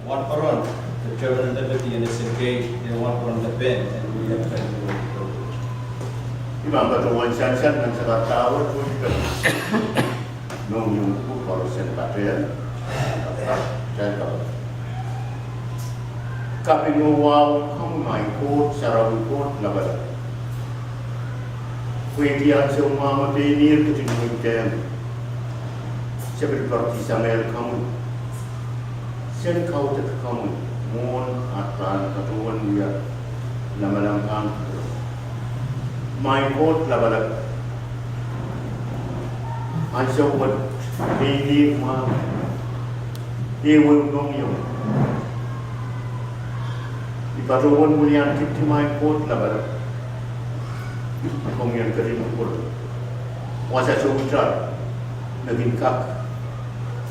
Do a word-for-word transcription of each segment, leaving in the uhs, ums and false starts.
Wadperon, the chairman and deputy and S N K, they want one the pen and we have to do it. I pahn patohwan sansal nan sakarada wet, mohngiong kupwur koaros en patehl. Kaping oh wahu komwi, Maing Koht, sarawi Koht lapalap. Pwehki ansou mwahmw me pein ihr ketin weitehng, se pil poaridi sang komwi. Sen kaudok komwi mwohn atail patohwan wia lamalam pahn kupwur. Maing Koht lapalap, ansou wet pein ihr mwahmw, ehu mohngiong. I patohwan welian dipdi, Maing Koht lapalap, komwi en ketin kupwur wasa souitar me kin kak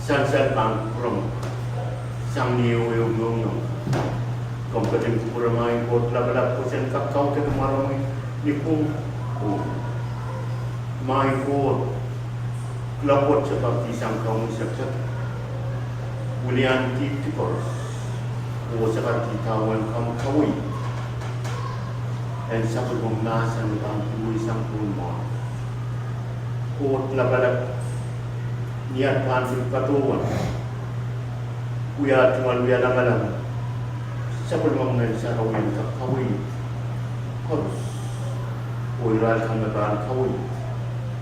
sansal pahn kupwuromwi sang ni ehu mohngiong. Komw ketin kupwure, Maing Koht lapalap, pwe sen kak kaudok mwaromwi ni kum. Maing Koht, kuloak wet se poaridi sang komwi, se pahn welian dipdi koaros oh sakarkihda uwen komwi kaweid en sapwellimomwi mahsen me pahn pil wei sang pwung mwahu. Koht lapalap, ni at pahn pil patohwan wia tungoal wia lamalam, sapwellimomwi Ngehn Sarawi en kak kaweid koaros oh irail kan me pahn kaweid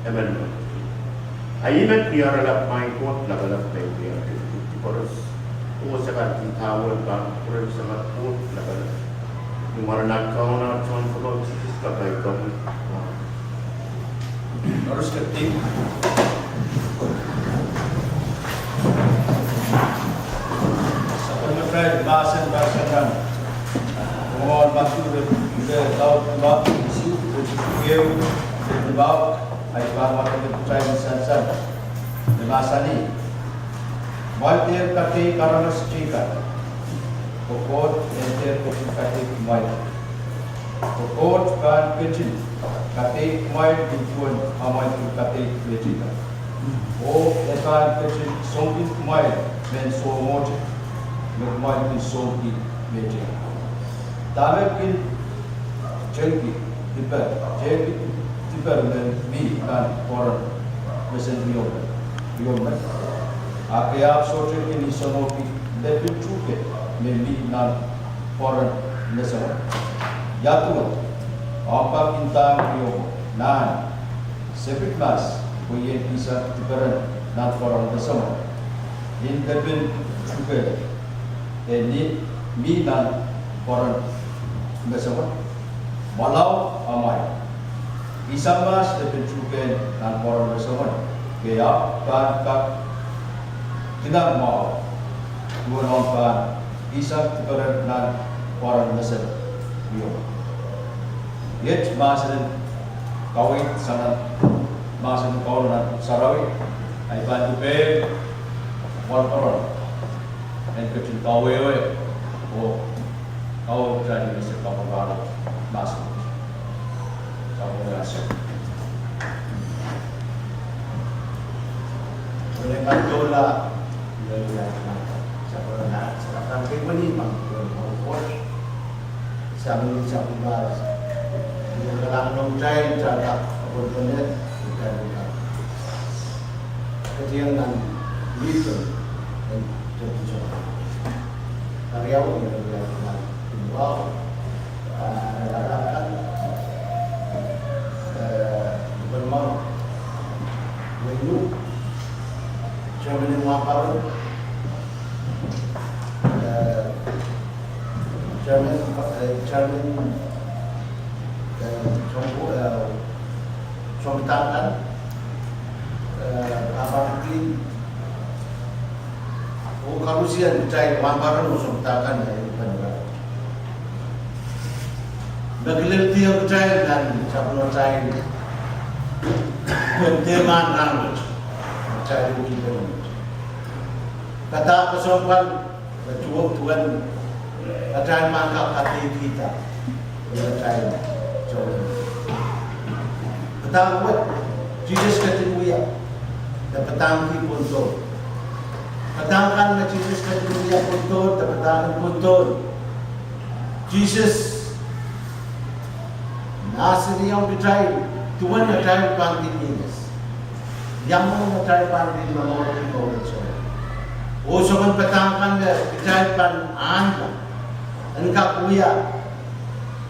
emenemen. A I men pwuralahng, Maing Koht lapalap, me I pwurehng dipdi koaros oh sakarkihda uwen pahn kupwuren Samatail Koht lapalap, ni mwaren at Kaun oh Sounkomour Lord Sises, kapai komwi. Koaros ketin. Sapwellimatail mahsen, mahsen nan Rongamwahu Madiu, irelaud limau, isuh, iretikitik ehu, limau, ahi pahn wadek kitail en sansal. E mahsanih: Kumwail dehr kadeik aramas teikan, pwe Koht en dehr ketin kadeik kumwail. Pwe Koht pahn ketin kadeik kumwail nin duwen amwail kin kadeik me teikan. Oh e pahn ketin songkin kumwail mehn soumwohte me kumwail kin songki me teikan. Dahme kin tengki diper, tengki diper me mi nan pwoaren mesen riomw met? A ke ahpw sohte kin isenohki lepin tuhke me mi nan pwoaren mesemwen? Ia duwen? Omw kak ndahng riomwo, Nahn, se pid mahs pwe I en kihsang diperen nan pwoaren mesemwen, ni lepin tuhke me mi nan pwoaren mesemwen? Mwahlao amwail, I sang mahs lepin tuhke nan pwoaren mesemwen, ke ahpw pahn kak kilang mwahu duwen omw pahn kihsang diperen nan pwoaren mesen riomw. Iet mahsen en kaweid sang nan mahsen en Kauno nan sarawi, ahi pahn dipe Wadperon en ketin kawehwe oh kawehwe kitail ni mesen kapwungala mahsen. Kapwungala mahsen. Wele mandola, wele mandola. Sapwellime, sapwellime, kei wini pahn wele mandola. Sapwellime, sapwellime. Wele kalang nohtail, tala, wele wele, wele wele. Ketieng nan Milton, en Tepinso. Kariau, wele wele, wele wele. Ah, Larakan, eh, Belmont, Wenu, Germany Maparo, eh, German, eh, German, eh, Jombo, eh, Jombo Tangan, eh, Papa Kin, oh koarusie kitail wahnpoaron oh sounpatakan me I pahn wia. Me kileldiong kitail nan sapwellimatail, pwehn dehr mahn rahnwet, kitail uhdi pehn wet. Padahk kesempwal, me duwen, duwen atail pahn kak kadeikihda atail souleng. Padahk wet, Sises ketin wia, me padahngki pohn soh. Padahk kan me Sises ketin wia pwurodo, de padahk en pwurodo. Sises mahsanihong kitail duwen atail pahn pil ienges. Ia mwomwen atail pahn pil momourki mour en souleng. Oh soangen padahk kan me kitail pahn ahnla en kak wia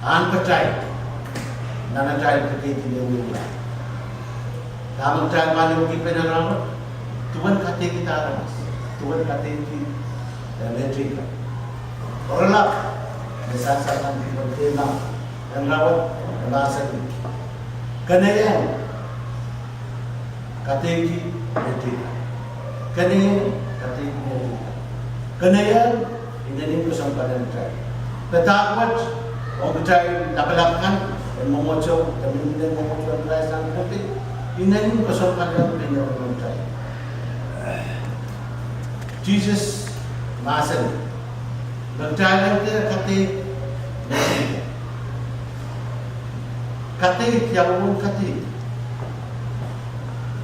ahnpatail nan atail kekeid en wiewia. Dahme kitail pahn iohki pene rahnwet, duwen kadeikada aramas, duwen kadeikada, eh, mehteikan. Oaralap me sansal kan pil pahn pil nan en rahnwet, e mahsanih, keneiehng kadeikada mehteikan. Keneiehng kadeikada mehteikan. Keneiehng inenen koasoandi en kitail. Padahk wet ong kitail lapalap kan en mwomwohdiso, de mihmi nan mwomwohdiso en Krais nan kekeid, inenen koasoandi en kitail. Sises mahsanih, me kitail en dehr kadeik, kadeik, ia mwomwen kadeik.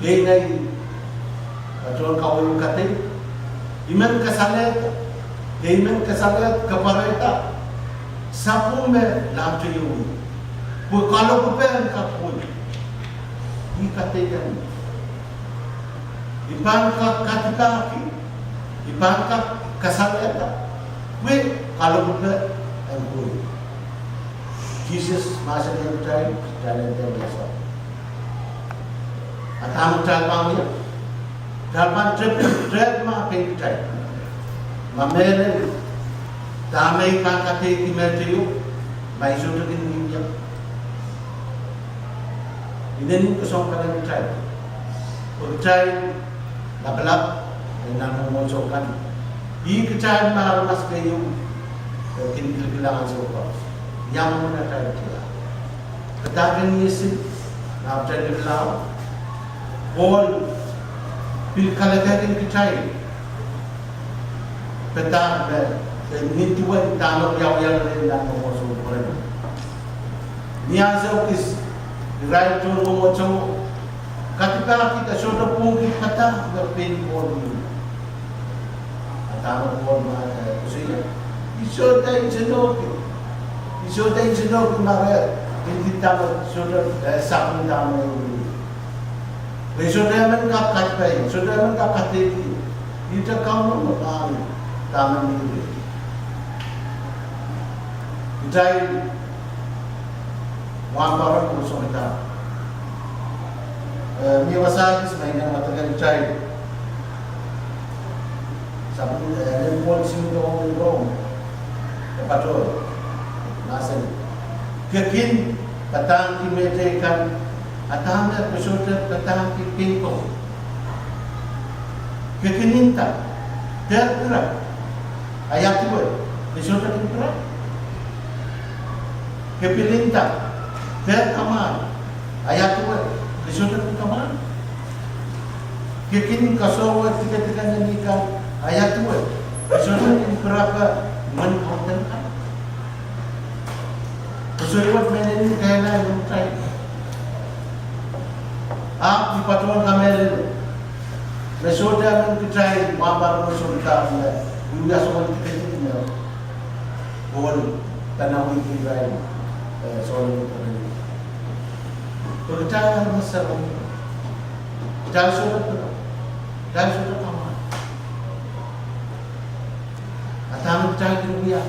Pein ei patohwan kaweid kadeik, I men kasalehda, de I men kasalehda kapwarehda sapwung me lahpw ieu, pwe kalokolok en kak wia. Ih kadeik en I pahn kak kadipahki, I pahn kak kasalehda, pwe kalokolok en kak wia. Sises mahsanihong kitail, kitail en dehr wia soh. A dahme kitail pahn wia? Kitail pahn tepin, tepin ma pein kitail. Ma mehlel, dahme I pahn kadeiki mehteio, ma I sohte kin wia. Inenen koasoandi en kitail. Pwe kitail lapalap en nan mwomwohdiso kan. Ih kitail me aramas keieu, eh, kin kilkilang ansou koaros. Ia mwomwen atail tiahk. Padahk en iesik, ma kitail kilkilang, Pohl pil kalekehkin kitail padahk me, eh, nin duwen dahme wiawiawi nan mwomwohdiso pwurehng. Ni ansou kis, irail tohn mwomwohdiso kadipahkihda, sohte pwungki padahk me pein Pohl wia. A dahme Pohl ma, eh, koasoia? I sohte nsenohki. I sohte nsenohki ma re, kin dahme sohte, eh, sapwung dahme I wia. Pwe I sohte men kak kadipa, I sohte men kak kadeiki. Ihte Kauno me pahn dahme mihmi. Kitail wahnpoaron oh soangen kitail. Eh, mie wasa kis me I men wadek kitail. Sapwung, eh, nin Pohl siluh ong Rom, eh, patohwan mahsanih, ke kin padahngki mehteikan, a dahme ke sohte padahngki pein komwi. Ke kin nda, dehr pirak, a ia duwe, ke sohte kin pirak. Ke pil nda, dehr kamwahl, a ia duwe, ke sohte kin kamwahl. Ke kin kasohwe dikedik en eni kan, a ia duwe, ke sohte kin pirap mwen kaudok kan. Koasoia wet me nin kehn ahi ong kitail. Ahpw I patohwan kamehlele me sohte men kitail wahnpoaron oh soangen kitail me wiewia soangen dikedik me Pohl pahn wiewia irail, eh, soangen kitail. Pwe kitail aramas sarawi. Kitail sohte pirak. Kitail sohte kamwahl. A dahme kitail kin wia?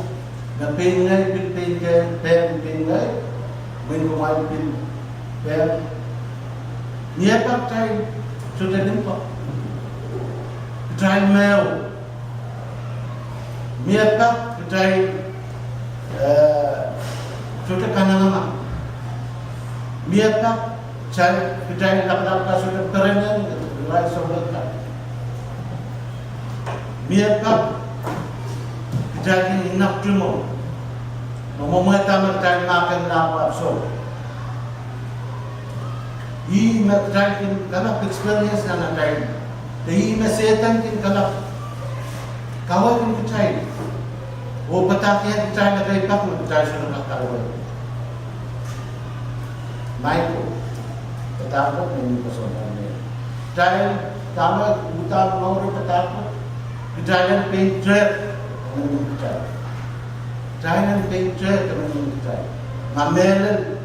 Me pein ngehi pil pein ke, pein, pein ngehi, mwein kumwail pil pein. Mie pak kitail sohte limpoak. Kitail mehla. Mie pak kitail, eh, sohte kanengamah. Mie pak kitail, kitail lapalap kan sohte perengen irail souleng kan. Mie pak kitail kin inaktumo. Mwomwen dahme kitail mahkehla ahpw soh. Ih me kitail kin kalap experience nan atail. De ih me Sehdan kin kalap kaweid kitail. Oh padahkihong kitail ekei pak me kitail sohte kak kaweid. Michael, padahk wet me nin koasoandi me. Kitail, dahme uhdahn mour padahk wet. Kitail en pein tehk emenemen kitail. Kitail en pein tehk emenemen kitail. Ma mehlel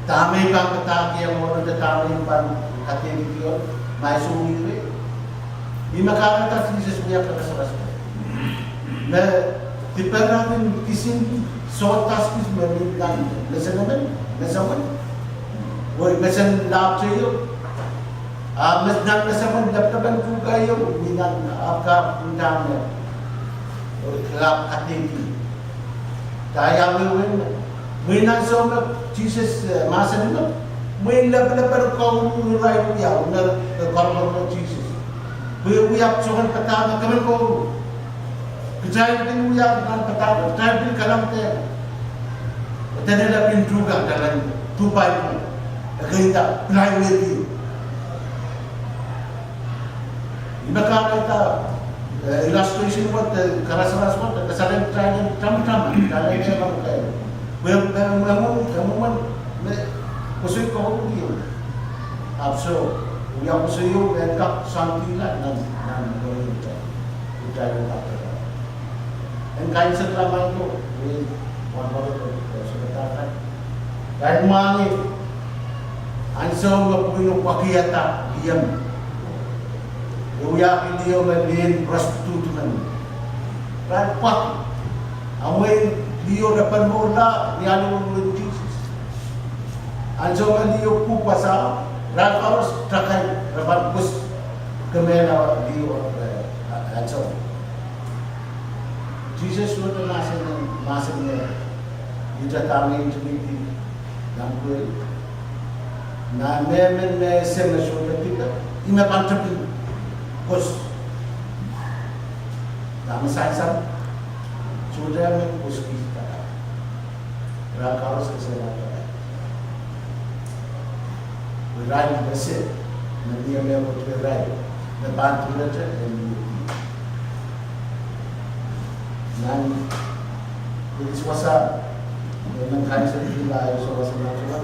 dahme I pahn padahkihong uhk de dahme I pahn kadehdehkihong, ma I sohte ire. Ih me kahrehda Sises wia karasaras. Me diper en kisin sohte kis me mi nan mesen emen, mesen emen. Wei mesen lahpw teio. A me nan mesen emen, leplepen tuhke ieu, mi nan apwkah pwundahnge. Wei klap kadehdehki. Dahme I wehwehki? Mwein ansou me Sises, eh, mahsanih me, mwein leplepen koulu irail wia, me, eh, koaros Sises. Pwe wia soangen padahk me kemel koulu. Kitail pil wia nan padahk, kitail pil kalangte. Dene lepin tuhke, dene tuhke Baibel. Ekei da, pilai wehdi. Ih me kahrehda, eh, illustration wet, eh, karasaras wet, eh, kasalehng kitail en tamataman, kitail en tamataman. Pwe, eh, eh, eh, eh, eh, me, koasoia koasoia. Ahpw soh, wia koasoia, eh, kak soangen kitail, nan, nan, nan, kitail, kitail, kitail. En kain sehd lamain ko, eh, wan wale ko, eh, sohte kak. Kain mwahngih, ansou me pwihno pwakiada, iem. E wiahki liho me lien prostitute men. Irail pwak. A mwein liho re pahn mourla, ni alu en Sises. Ansou me liho pwuhk wasa, irail koaros takai, re pahn pwus kemehla liho, eh, ansou. Sises sohte mahsen, mahsen me, ih dahme I ntingihdi nan pwel. Nan mehmen me ese me sohte dihpe, ih me pahn tepin pwus. Dahme sansal, sohte me pwuski dahme. Irail koaros ese me dahme. Irail ese, me mie mehkot irail, me pahn pwurehte, eh, mie. Nan, iris wasa, me nan kain sehd pil ahi, so wasa nan tuwa.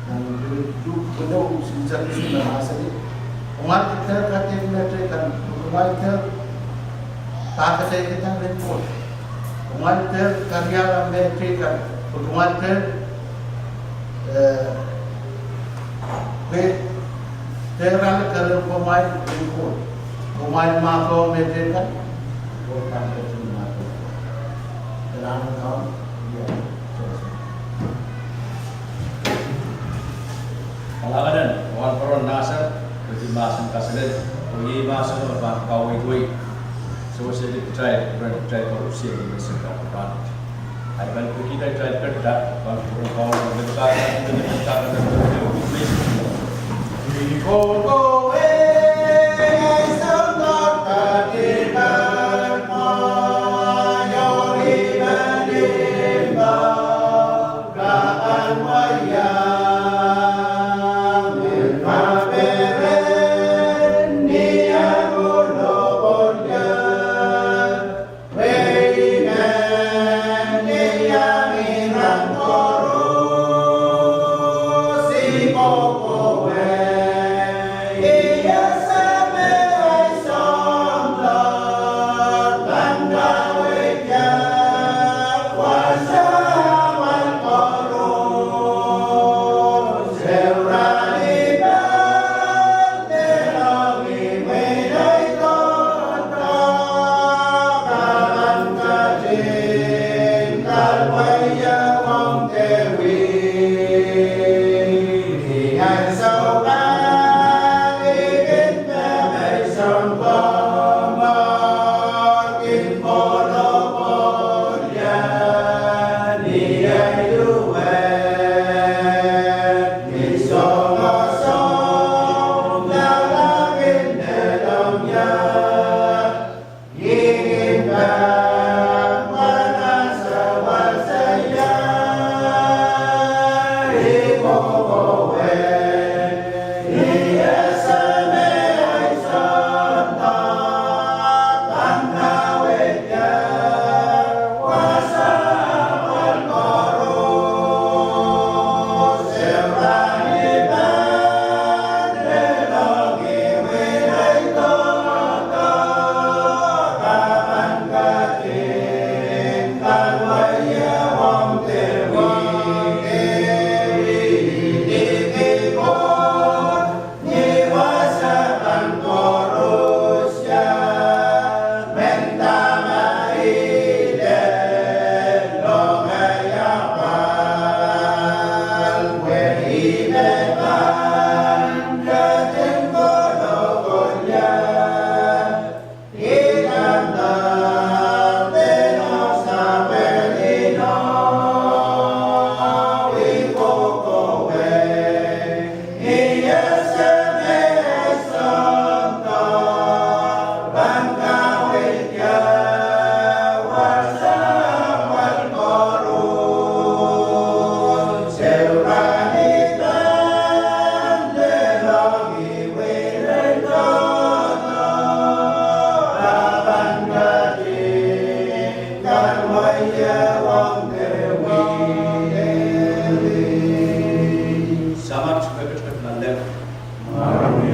Nan, tu, tu, tu, si, si, si, me mahsanih. Kumwail dehr kadeik mehteikan, kumwail dehr pahkadehkihda rehn Koht. Kumwail dehr kariahla mehteikan, kumwail dehr, eh, pwe dehr ale kerenieng kumwail rehn Koht. Kumwail mahkohng mehteikan, Koht pahn ketin mahkohng. Kalahngan en Kaun, ia, Joseph. Kalahngan en Wahnpoaron Nasar, pwehki mahsen kaselel, oh iei mahsen me pahn kaweid wei. Sewese kitail, pwehki kitail koaros iei me se ka pahn. Ahi pahn pwehki kitail ketido, pahn pwuren Kaun, me ka, me ka, me ka, me ka,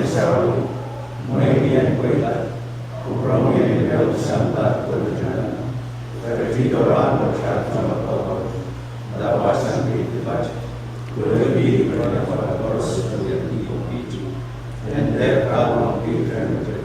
Sarawi, mwein I en pweida, kupwuromwi en irehu sang lap kohla, e ketihdo rahn wet, rahn tohn pwukoa, lapwasang kihdi pwoat, pwehki kihdi pwoat, koaros wia kihdi pwoat, en dehr kahluwa kihdi pwoat.